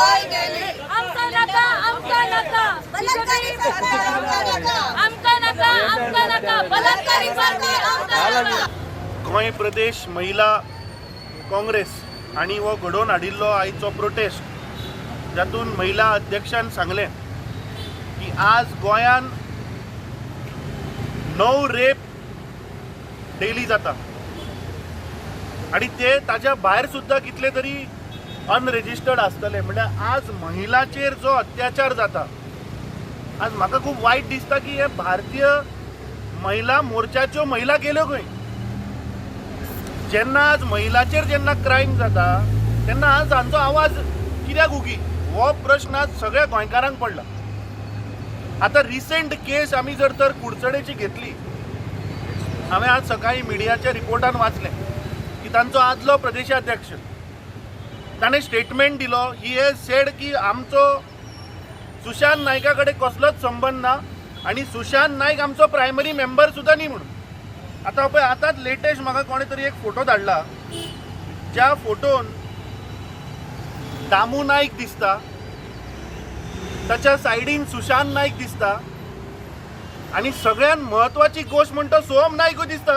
गोंय गेले. आमकां नाका, आमकां नाका. बलात्कारी सरकार आमकां नाका. आमकां नाका, आमकां नाका. बलात्कारी सरकार आमकां नाका. गोंय प्रदेश महिला काँग्रेस आनी हो घडोवन हाडिल्लो आयचो प्रोटेस्ट, जातून महिला अध्यक्षान सांगलें की आज गोंयान 9 रेप डेली जाता आनी ते ताज्या भायर सुद्दां कितले तरी अनरेजिस्टर्ड आसतले. म्हणल्यार आज महिलाचेर जो अत्याचार जाता, आज म्हाका खूब वायट दिसता की हे भारतीय महिला मोर्चाच्यो महिला गेल्यो खंय? जेन्ना आज महिलाचेर जेन्ना क्रायम जाता तेन्ना आज हांचो आवाज कित्याक उगी, हो प्रश्न आज सगळ्या गोंयकारांक पडला. आतां रिसेंट केस आमी जर तर कुडचडेची घेतली, हांवें आज सकाळी मिडियाच्या रिपोर्टान वाचलें की तांचो आदलो प्रदेशाध्यक्ष ताणें स्टेटमेंट दिलो. He has said की आमचो सुशांत नायका कडेन कसलोच संबंद ना आनी सुशांत नायक आमचो प्रायमरी मेंबर सुद्दां न्ही म्हणून. आतां पळय, आतांच लेटेस्ट म्हाका कोणें तरी एक फोटो धाडला, ज्या फोटोन दामू नायक दिसता, ताच्या सायडीन सुशांत नायक दिसता आनी सगळ्यात म्हत्वाची गोश्ट म्हणटा सोहम नायकूय दिसता.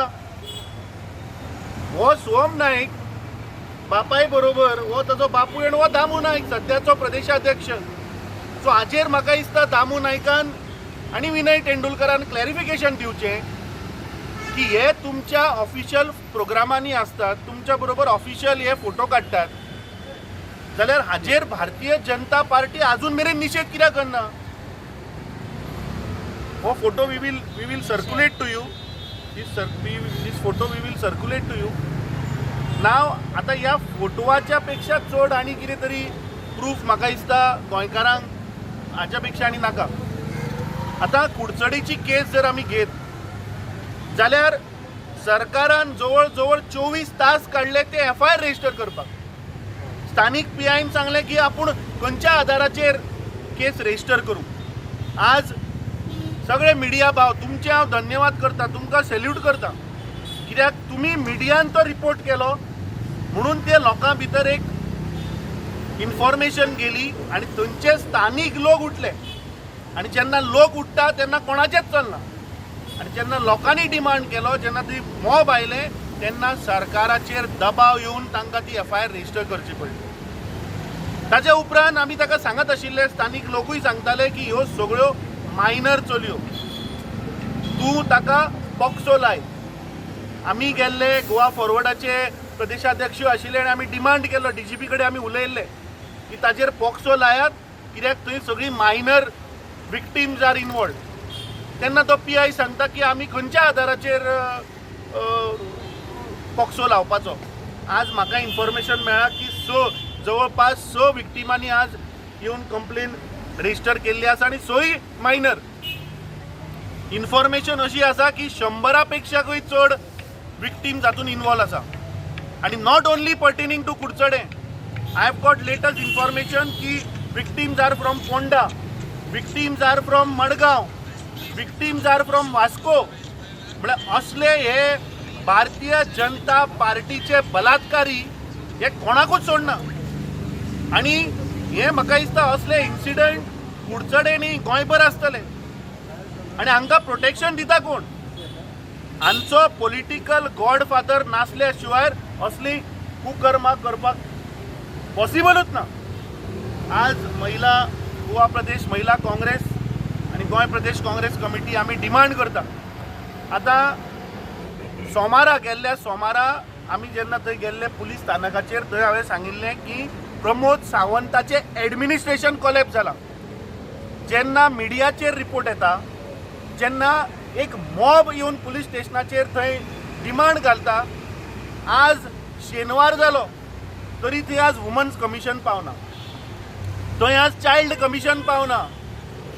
हो सोहम नायक बापाय बरोबर, हो ताजो बापूय आनी हो दामू नायक सद्याचो प्रदेशाध्यक्ष. सो हाजेर म्हाका दिसता दामू नायकान आनी विनय तेंडुलकरान क्लॅरिफिकेशन दिवचें की हे तुमच्या ऑफिशियल प्रोग्रामांनी आसतात, तुमच्या बरोबर ऑफिशियल हे फोटो काडटात, जाल्यार हाजेर भारतीय जनता पार्टी अजून मेरेन निशेध कित्याक करना? हो photo we will circulate to you. This photo we will circulate to you now. आतां ह्या फोटवाच्या पेक्षा चड आनी कितें तरी प्रूफ म्हाका दिसता गोंयकारांक हाच्या पेक्षा आनी नाका. आतां कुडचडीची केस जर आमी घेत जाल्यार सरकारान जवळ जवळ 24 तास काडले ते एफआयआर रजिस्टर करपाक. स्थानीक पीआयन सांगलें की आपूण खंयच्या आदाराचेर केस रजिस्टर करूं? आज सगळे मिडिया भाव, तुमचे हांव धन्यवाद करता, तुमकां सॅल्यूट करता, कित्याक तुमी मिडियान तो रिपोर्ट केलो म्हणून ते लोकां भितर एक इन्फॉर्मेशन गेली आनी थंयचे स्थानीक लोक उठले. आनी जेन्ना लोक उठ्ठा तेन्ना कोणाचेंच चलना. आनी जेन्ना लोकांनी डिमांड केलो, जेन्ना ती मॉब आयले, तेन्ना सरकाराचेर दबाव येवन तांकां ती एफआयआर रजिस्टर करची पडली. ताच्या उपरांत आमी ताका सांगत आशिल्ले, स्थानीक लोकूय सांगताले की ह्यो सगळ्यो मायनर चलयो, तूं ताका पॉक्सो लाय. आमी गेल्ले, गोवा फॉरवर्डाचे प्रदेशाध्यक्ष आशिल्ले आनी आमी डिमांड केलो, डीजीपी कडेन आमी उलयल्ले की ताजेर पॉक्सो लायात, कित्याक थंय सगळीं मायनर विक्टीम्स आर इनवॉल्ड. तेन्ना तो पीआय सांगता की आमी खंयच्या आदाराचेर पॉक्सो लावपाचो? आज म्हाका इन्फॉर्मेशन मेळ्ळा की स, जवळपास स विक्टिमांनी आज येवन कंप्लेन रजिस्टर केल्ली आसा आनी सय मायनर. इन्फॉर्मेशन अशी आसा की 100 पेक्षाकूय चड विक्टीम जातून इनवॉल्व आसा आनी not only pertaining to Curchorem. I have got latest information की victims are from Ponda, victims are from Madgaon, victims are from Vasco. म्हळ्यार असले हे भारतीय जनता पार्टीचे बलात्कारी हे कोणाकूच सोडना. आनी हे म्हाका दिसता असले इन्सिडंट कुडचडे न्ही, गोंयभर आसतले. आनी हांकां प्रोटेक्शन दिता कोण? हांचो पॉलिटिकल गॉडफादर नासल्या शिवाय असली कुकर्मां करपाक पॉसिबलूच ना. आज महिला, गोवा प्रदेश महिला काँग्रेस आनी गोंय प्रदेश काँग्रेस कमिटी आमी डिमांड करता. आतां सोमारा, गेल्ल्या सोमारा आमी जेन्ना थंय गेल्ले पुलीस स्थानकाचेर, थंय हांवें सांगिल्लें की प्रमोद सावंताचें एडमिनिस्ट्रेशन कोलॅप्स जाला. जेन्ना मिडियाचेर रिपोर्ट येता, जेन्ना एक मॉब येवन पुलीस स्टेशनाचेर थंय डिमांड घालता, आज शेनवार जालो तरी थंय आज वुमन्स कमिशन पावना, थंय आज चायल्ड कमिशन पावना,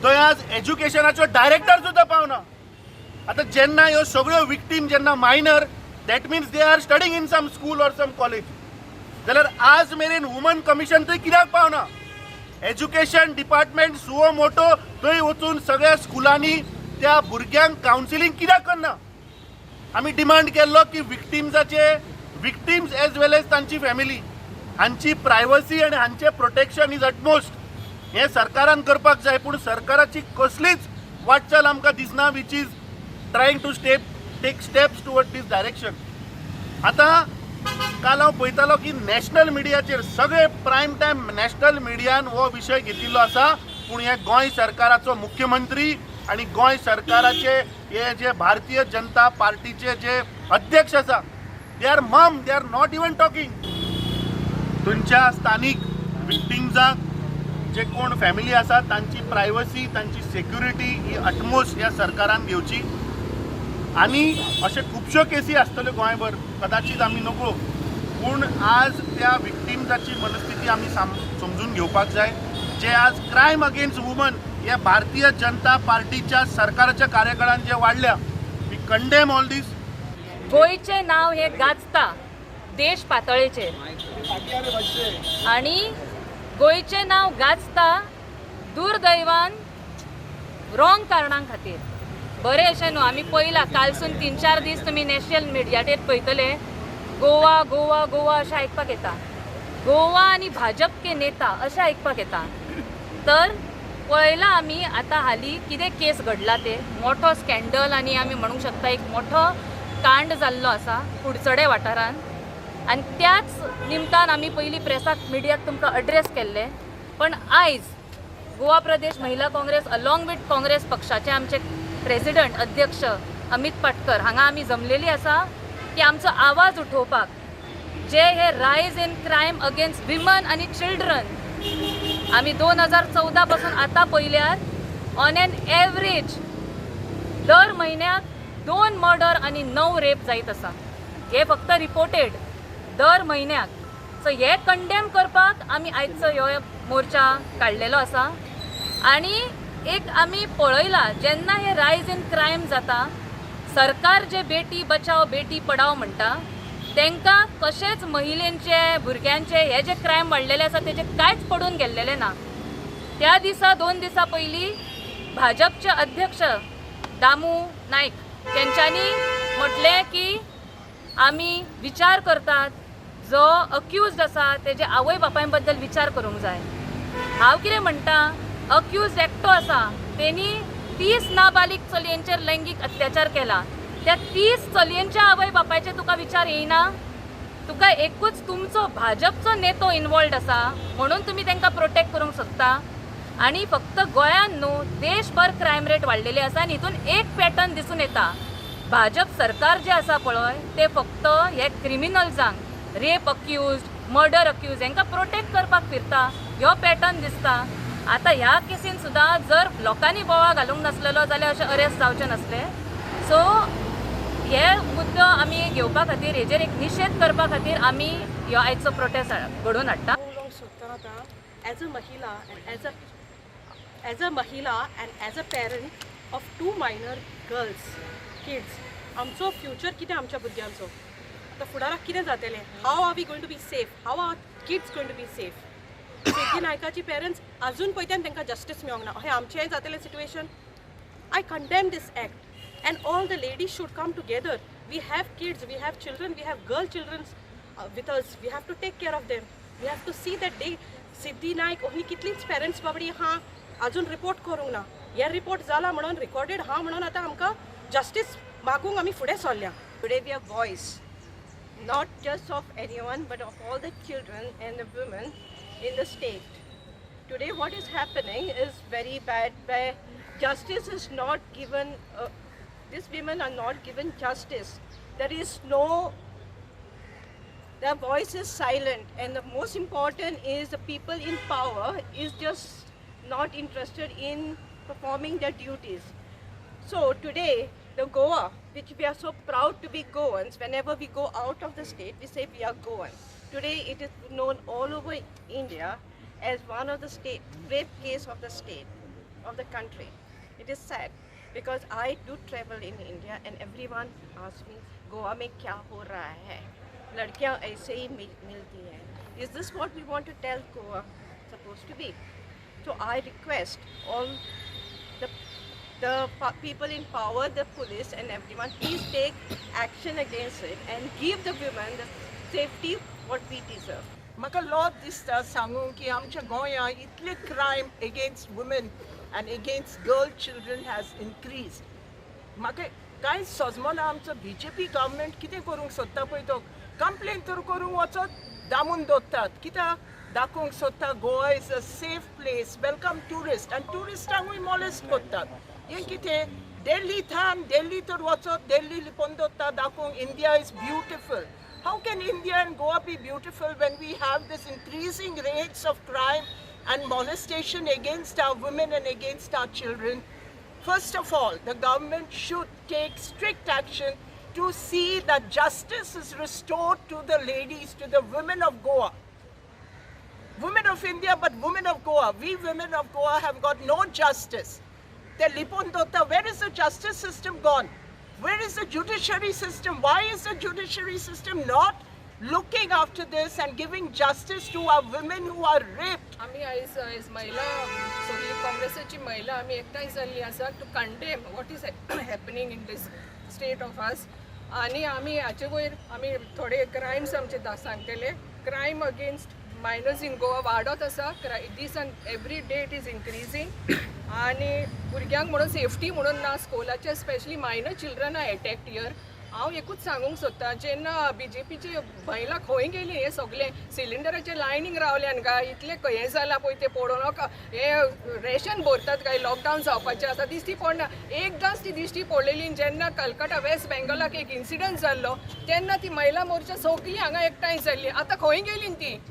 थंय आज एज्युकेशनाचो डायरेक्टर सुद्दां पावना. आतां जेन्ना ह्यो सगळ्यो विक्टीम जेन्ना minor, that means they are studying in some school or some college, जाल्यार आज मेरेन वुमन कमिशन थंय कित्याक पावना? एज्युकेशन डिपार्टमेंट सुओ मोटो थंय वचून सगळ्या स्कुलांनी त्या भुरग्यांक कावन्सिलींग कित्याक करना? आमी डिमांड केल्लो की विक्टिम्साचे, विक्टिम्स एज वेल एज तांची फॅमिली हांची प्रायवसी आनी हांचें प्रोटेक्शन is utmost हें सरकारान करपाक जाय. पूण सरकाराची कसलीच वाटचाल आमकां दिसना, which is trying to step take steps toward this direction. आतां काल हांव पळयतालो की नॅशनल मिडियाचेर सगळे प्रायम टायम नॅशनल मिडियान हो विशय घेतिल्लो आसा, पूण हे गोंय सरकाराचो मुख्यमंत्री आनी गोंय सरकाराचे हे जे भारतीय जनता पार्टीचे जे अध्यक्ष आसा, they are mum, they are not even talking. थंयच्या स्थानीक विक्टिम्सांक जे कोण फॅमिली आसा तांची प्रायवसी, तांची सेक्युरिटी ही अटमोस्ट ह्या सरकारान घेवची. आनी अशे खुबश्यो केसी आसतल्यो गोंयभर, कदाचीत आमी नकळो, पूण आज त्या विक्टिम्साची मनस्थिती आमी समजून घेवपाक जाय. जे आज क्रायम अगेन्स्ट वुमन हे भारतीय जनता पार्टीच्या सरकाराच्या कार्यकाळान जे वाडल्या, we condemn all these. गोंयचें नांव हें गाजता देश पातळेचेर आनी गोंयचें नांव गाजता दुर्दैवान रॉंग कारणां खातीर. बरें अशें न्हू, आमी पळयलां कालसून 3-4 दीस तुमी नॅशनल मिडियाचेर पळयतले गोवा गोवा गोवा अशें आयकपाक येता, गोवा आनी भाजप के नेता अशें आयकपाक येता. तर पळयलां आमी आतां हालीं कितें केस घडला ते मोठो स्कँडल आनी आमी म्हणूंक शकता एक मोठो कांड जाल्लो आसा कुडचडे वाठारान. आनी त्याच निमतान आमी पयलीं प्रेसाक मिडियाक तुमकां अड्रेस केल्ले, पण आयज गोवा प्रदेश महिला काँग्रेस अलॉंग विथ काँग्रेस पक्षाचे आमचे प्रेसिडंट अध्यक्ष अमित पाटकर हांगा आमी जमलेली आसा की आमचो आवाज उठोवपाक, जे हे rise in crime against women आनी चिल्ड्रन आमी 2014 पासून आतां पळयल्यार ऑन एन एवरेज दर म्हयन्याक 2 मर्डर आनी 9 रेप जायत आसा. हे फक्त रिपोर्टेड दर म्हयन्याक. सो हे कंडेम करपाक आमी आयचो ह्यो मोर्चा काडलेलो आसा. आनी एक आमी पळयलां जेन्ना हे रायज इन क्रायम जाता, सरकार जे बेटी बचाव बेटी पडाव म्हणटा तांकां कशेंच महिलेंचे भुरग्यांचे हे जे क्रायम वाडलेले आसा तेजे कांयच पडून गेल्लेलें ना. त्या दिसा 2 दिसां पयलीं भाजपचे अध्यक्ष दामू नायक तेंच्यांनी म्हटलें की आमी विचार करतात जो अक्युज्ड आसा तेजे आवय बापाय बद्दल विचार करूंक जाय. हांव कितें म्हणटा, अक्युज्ड एकटो आसा, तेणी 30 नाबालीग चलयांचेर लैंगीक अत्याचार केला, त्या 30 चलयांच्या आवय बापायचे तुका विचार येयना? तुका एकूच तुमचो भाजपचो नेतो इनवॉल्ड आसा म्हणून तुमी तांकां प्रोटेक्ट करूंक सोदता. आनी फक्त गोंयान न्हू देशभर क्रायम रेट वाडलेली आसा आनी हितून एक पॅटर्न दिसून येता, भाजप सरकार जें आसा पळय ते फक्त हे क्रिमिनल्सांक रेप अक्युज्ड मर्डर अक्युज्ड हांकां प्रोटेक्ट करपाक फिरता, ह्यो पॅटर्न दिसता. आतां ह्या केसीन सुद्दां जर लोकांनी बोवाळ घालूंक नासलेलो जाल्यार अशें अरेस्ट जावचे नासले. सो हे मुद्दो आमी घेवपा खातीर, हेजेर एक निशेध करपा खातीर आमी ह्यो आयचो प्रोटेस्ट घडोवन हाडटा. एज अ महिला एज अ महिला and as a parent of 2 minor girls kids, आमचो फ्युचर कितें आमच्या भुरग्यांचो आतां फुडाराक कितें जातलें? How are we going to be safe? How are kids going to be safe? Siddhi नायकाची parents अजून पळयत्यान तांकां जस्टीस मेळोंक ना. हें आमचेंय जातलें situation. I condemn this act and all the ladies should come together. We have kids, we have children, we have girl children with us. We have to take care of them. We have to see that day. Siddhi Naik ओनी कितलीच parents बाबडी हा अजून report करूंक ना. हे report जाला म्हणून recorded हा म्हणून आतां आमकां जस्टीस मागूंक आमी फुडें सरल्या. Today we are voice, not just of anyone but of all the children and the women in the state. Today what is happening is very bad, where justice is not given, these women are not given justice. There is no, their voice is silent, and the most important is the people in power is just not interested in performing their duties. So today, the Goa, which we are so proud to be Goans, whenever we go out of the state, we say we are Goan. Today it is known all over India as one of the state rape case of the state, of the country. It is sad because I do travel in India and everyone asks me, Goa mein kya ho raha hai? Ladkiyan aise hi milti hain. Is this what we want to tell Goa supposed to be? So I request all the people in power, the police and everyone, please take action against it and give the women the safety what we deserve. म्हाका lodge दिसता सांगूंक की आमच्या गोंयांत इतले crime against women and against girl children has increase. म्हाका कांयच सजमना, आमचो बीजेपी गव्हर्मेंट कितें करूंक सोदता पळय. तो कंप्लेन तर करूंक वचत दामून दवरतात. कित्याक दाखोवंक सोदता Goa is a safe place, welcome tourist, आनी ट्युरिस्टांकूय मॉलेस्ट करतात. हें कितें? दिल्ली थान दिल्ली तर वचत दिल्ली लिपोवन दवरता दाखोवंक India is beautiful. How can India and Goa be beautiful when we have this increasing rates of crime and molestation against our women and against our children? First of all, the government should take strict action to see that justice is restored to the ladies, to the women of Goa. Women of India, but women of Goa. We women of Goa have got no justice. The लिपोवन दवरता, where is the justice system gone? Where is the judiciary system? Why is the judiciary system not looking after this and giving justice to our women who are raped? आमी आयज as महिला, सगळी काँग्रेसाची महिला आमी एकठांय जाल्ली आसा to condemn what is happening in this state of us. आनी आमी हाचे वयर आमी थोडे क्रायम्स आमचे सांगतले. Crime against minors in Goa वाडत आसा. दीस आनी every day it is increasing. आनी भुरग्यांक म्हणून सेफ्टी म्हणून ना स्कुलाचे, specially minor children are attacked here. हांव एकूच सांगूंक सोदतां, जेन्ना बीजेपीची महिला खंय गेली, हे सगळे सिलिंडराचे लायनीक रावल्यान काय इतलें हें जालां पळय तें पळोवं नाका. हे रेशन भरतात काय लॉकडावन जावपाचें आसा, दिश्टी पडना. एकदांच ती दिश्टी पडलेली जेन्ना कलकत्ता वेस्ट बेंगॉलाक एक इन्सिडंट जाल्लो, तेन्ना ती महिला मोर्चा सगळी हांगा एकठांय जाल्ली. आतां खंय गेली ती?